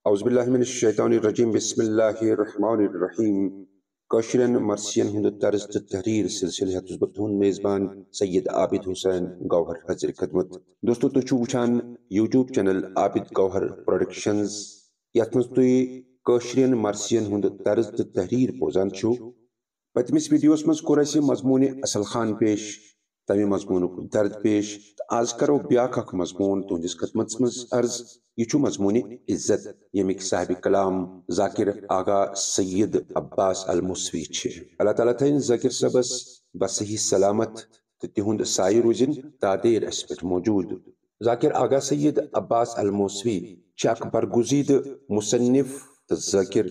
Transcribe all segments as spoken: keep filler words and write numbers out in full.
اعوذ باللہ من الشیطان الرجیم، بسم اللہ الرحمن الرحیم۔ کٲشرٮ۪ن مرثین ہُنٛد طرز تہٕ تحریر سلسلہٕ ہیتُس بہٕ تُہُنٛد میزبان سید عابد حسین گوہر حاضر خدمت۔ دوستو، تُہۍ چھِو وٕچھان YouTube channel عابد گوہر Productions، یتھ منٛز تُہۍ کٲشرٮ۪ن مرثین ہُنٛد طرز تہٕ تحریر بوزان چھِو۔ پٔتمِس ویڈیوس منٛز کوٚر اَسہِ مضموٗنِ اصل خان پیش، تَمہِ مضموٗنُک درد پیش، تہٕ آز کرو بیٛاکھ اکھ مضموٗن تُہنٛدِس خدمتس منٛز عرض۔ یہِ چھُ مضموٗنِ عزت، ییٚمِکۍ صاحب کلام ذاکر آغا سید عباس الموسوی چھِ۔ اللہ تعالیٰ تھٲیِن ذاکر صٲبس بصحیح سلامت تہٕ تِہُنٛد سایہِ روٗزِن تادیر اَسہِ پٮ۪ٹھ موجود۔ ذاکر آغا سید عباس الموسوی چھِ اکھ برگزیدٕ مصنف تہٕ ذاکر،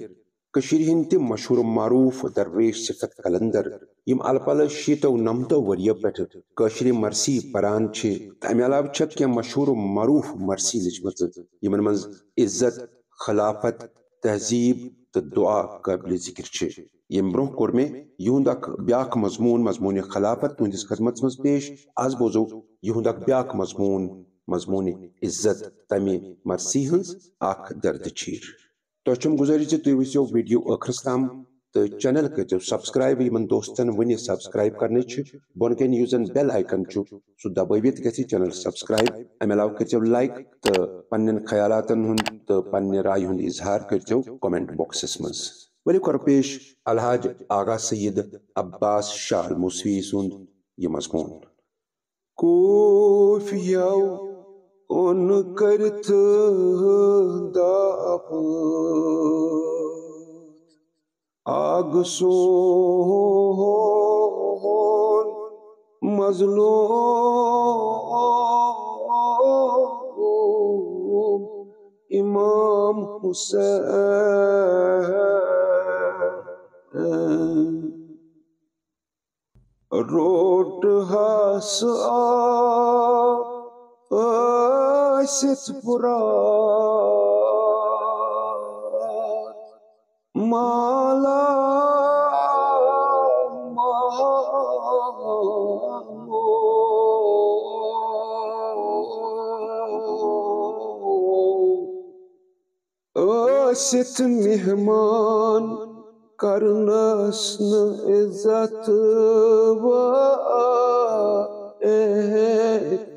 کٔشیٖرِ ہٕنٛدۍ تہِ مشہوٗر و معروٗف درویش صفت قلندر، یِم الہٕ پلہٕ شیٖتو نمتو ؤرِیو پٮ۪ٹھٕ کٲشرِ مرثی پران چھِ۔ تہٕ امہِ علاوٕ چھکھ کینٛہہ مشہوٗر و معروٗف مرثی لیچھمژٕ، یِمن منٛز عزت، خلافت، تہذیب تہٕ دعا قٲبلِ ذِکر چھِ۔ ییٚمہِ برونٛہہ کوٚر مےٚ یِہُنٛد اکھ بیٛاکھ مضموٗن، مضموٗنِ خلافت، تُہنٛدِس خدمتس منٛز پیش۔ از بوزو یِہُنٛد اکھ بیٛاکھ مضموٗن، مضموٗنِ عزت، تمہِ مرثی ہٕنٛز اکھ دردِ چیٖر۔ تۄہہِ چھُم گُزٲرِش زِ تُہۍ وٕچھزیو ویڈیو ٲخرس تام تہٕ channel کٔرۍزیو subscribe۔ یِمن دوستن وٕنہِ subscribe کرنٕے چھِ، بۄنہٕ کنہِ یُس زن bell icon چھُ، سُہ دبٲوِتھ گژھِ channel subscribe۔ امہِ علاوٕ کٔرۍزیو like تہٕ پننٮ۪ن خیالاتن ہُنٛد تہٕ پننہِ رایہِ ہُنٛد اظہار کٔرۍزیو comment boxس منٛز۔ ؤلِو کرو پیش الحاج آغا سید عباس شاہ الموسوی سُنٛد یہِ مضموٗن۔ کوفیو اوٚن کٔرِتھ دعوت آغہٕ سون مظلوم امام حسین۔ روٚٹ ہس آو ٲسِتھ پُرات مالا مالو۔ ٲسِتھ مہمان کرنس نہٕ عزت و احترام۔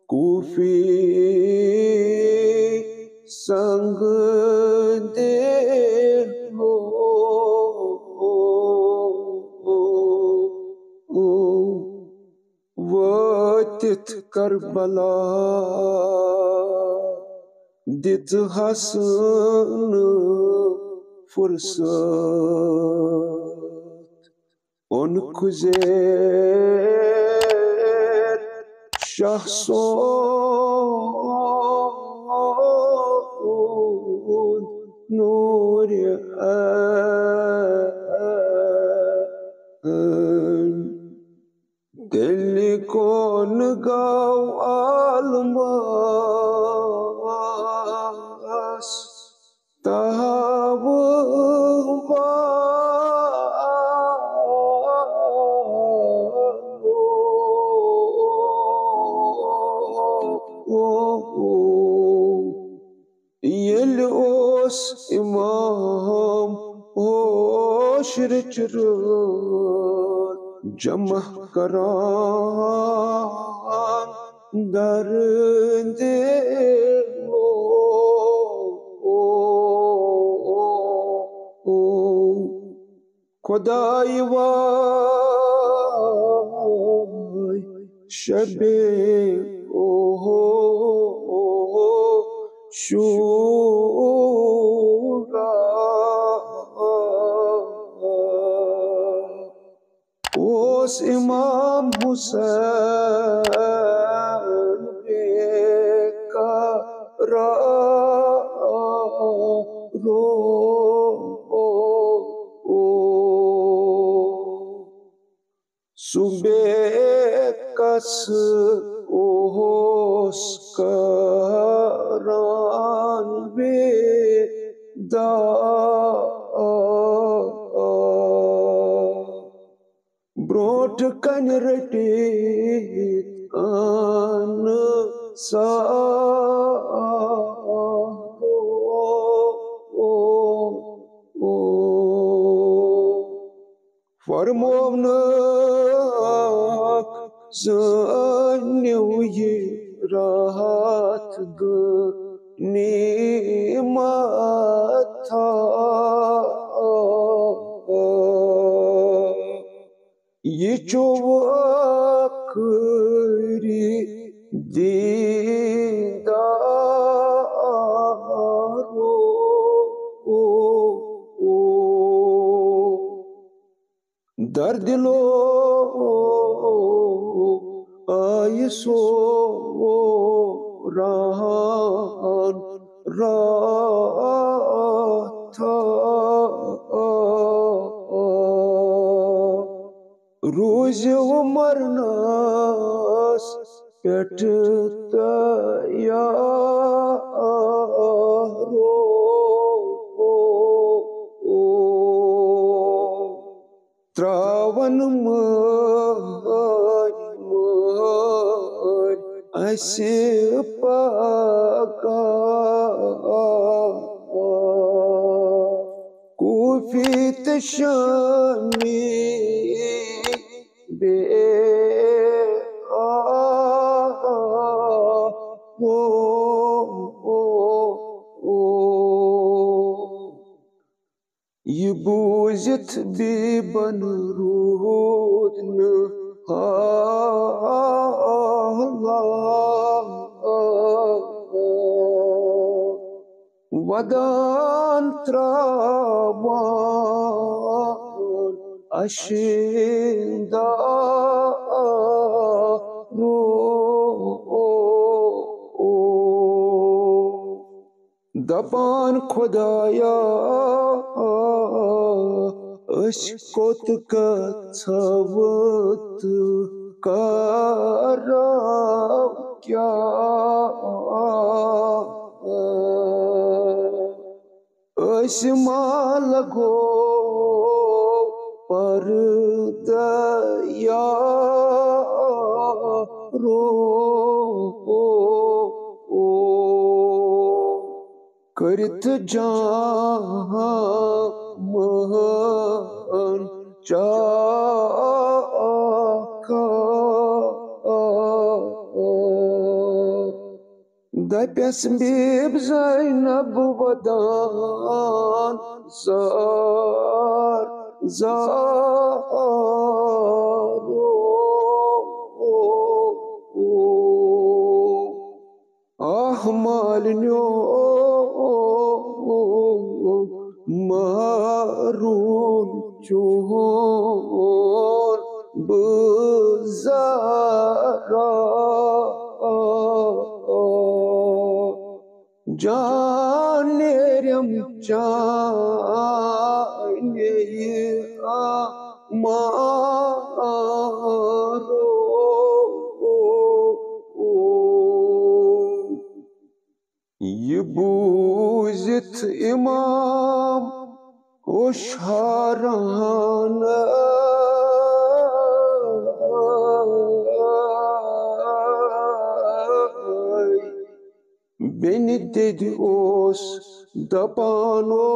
کوفی سنگ دے ہو۔ وٲتِتھ کربلا دِژہَس نہٕ فرصت۔ اوٚنکھ زید شاہ سون نوٗرِ عین۔ تیٚلہِ کون گوٚو عالمس تحابہ۔ ییٚلہِ اوس امام ہوش رٕژ رٲژ جمع کران درٕندِ لوگ۔ خداے واے شبے اوہ شورا اوس امام حسین بے قرار۔ سُہ بے کس اوس کران بیدار۔ برونٛٹھ کنہِ رٔٹِتھ آن سارو۔ فرموونکھ زٲنِو یہِ راتھ غنیمتھا۔ یہِ چھُ ٲخری دیٖدارو۔ دردِلو آیہِ سوران راتھا۔ روٗزِو مرنس پٮ۪ٹھ تیارو۔ ترٛاوَن مٲرۍ مٲرۍ اَسہِ پگاہ۔ کوٗفی تہٕ شامی بیٚیہِ آ، او، او، او۔ یہِ بوٗزِتھ بیبن روٗد نہٕ حالہ۔ ودان ترٛاوان اَشِندارو۔ دپان خدایا، أسۍ کوٚت گژھو تہٕ کرو کیٛاہ؟ أسۍ ما لگو پردٕ یارو؟ کٔرِتھ جان مہن چاکا۔ دپٮ۪س بیب زینب ودان زار زارو۔ آہ مالنیو، مارون چون بہٕ زارا۔ جان نیرم چانے مارو۔ یہِ بوٗزِتھ امام اوس حٲران۔ بیٚنہِ دٮ۪دِ اوس دپان، او،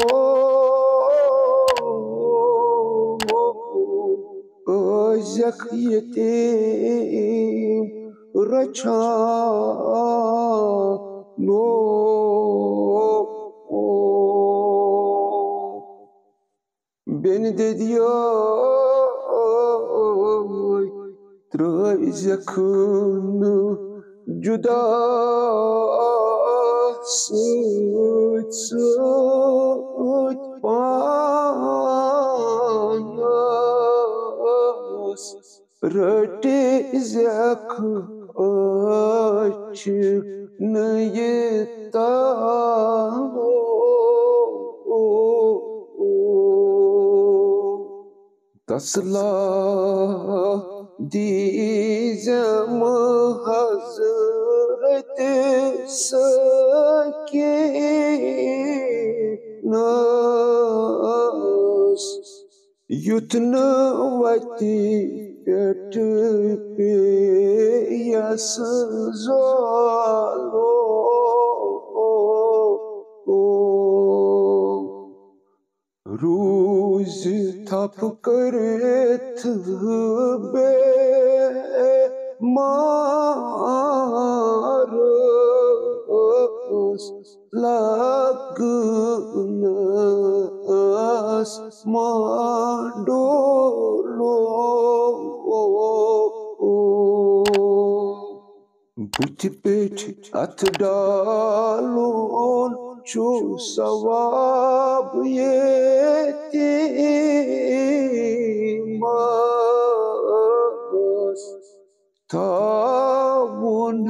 ٲسۍزٮ۪کھ یتیٖم رچھان۔ او، او۔ بیٚنہِ دٮ۪دیو ترٛٲوزٮ۪کھ نہٕ جُدا سۭتۍ سۭتۍ پانس۔ رٔٹۍ زٮ۪کھ أچھ نہٕ یہِ تاو۔ تسلا دیٖزٮ۪م حضرت سکینس۔ یُتھ نہٕ وَتہِ پٮ۪ٹھ پیٚیَس زالو۔ روٗزِ تھپھ کٔرِتھ بیمارس لگنس مانڈولو۔ بُتھِ پٮ۪ٹھ اَتھٕ ڈالُن چھُ ثواب یتیٖمس۔ تھاوُن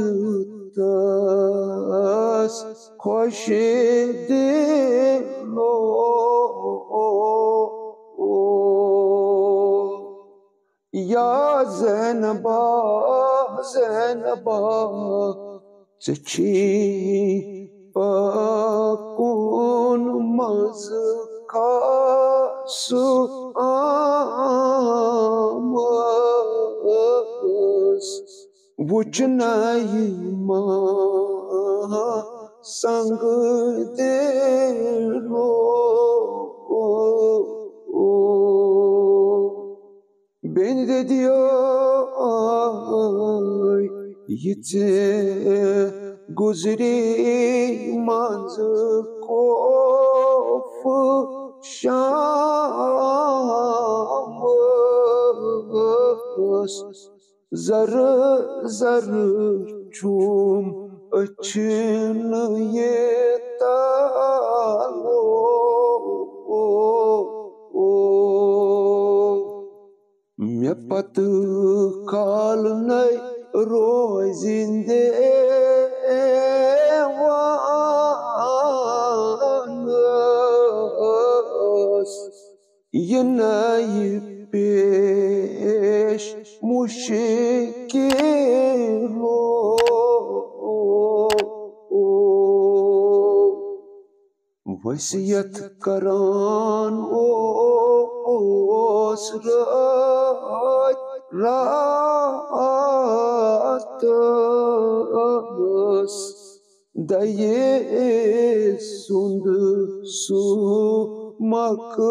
تس خۄش دِلو۔ یا زینبا، زینبا، ژےٚ چھی پکُن منٛز خاص آمس۔ وُچھنَے ما سنگ دِلو۔ بیٚنہِ دِیو یہِ ژےٚ گُزری منٛز خوف شامس۔ زرٕ زرٕ چھُم أچھن یہِ تالو۔ مےٚ پتہٕ کالنَے روزِ دیوانس۔ یہِ نَے پیش مُشکِلو۔ وصیت کران اوس رٲتۍ راتس۔ دَیہِ سُنٛد سُہ مقبوٗلو۔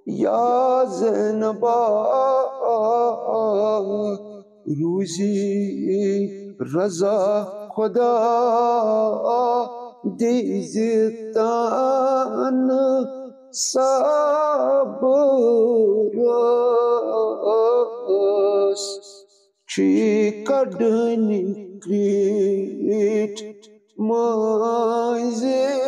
یا زینبا، روٗزی رضا خدا، دیٖزِ تن صبرس۔ چھی کڑنی کریٹ مانزے۔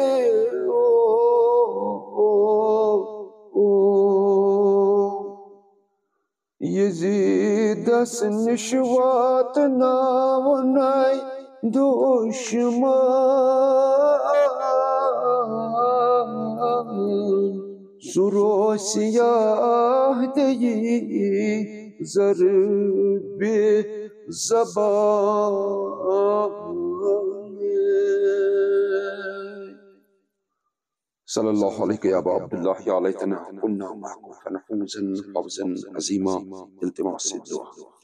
یزیدس نش واتناونائی دشمن۔ سُہ روسیاہ دئی ضربِ زبان۔ صلی اللہ علیک یا ابا عبداللہ، یا لیتنا کنا معکم فنفوز فوزا عظیما۔ التماس دعا۔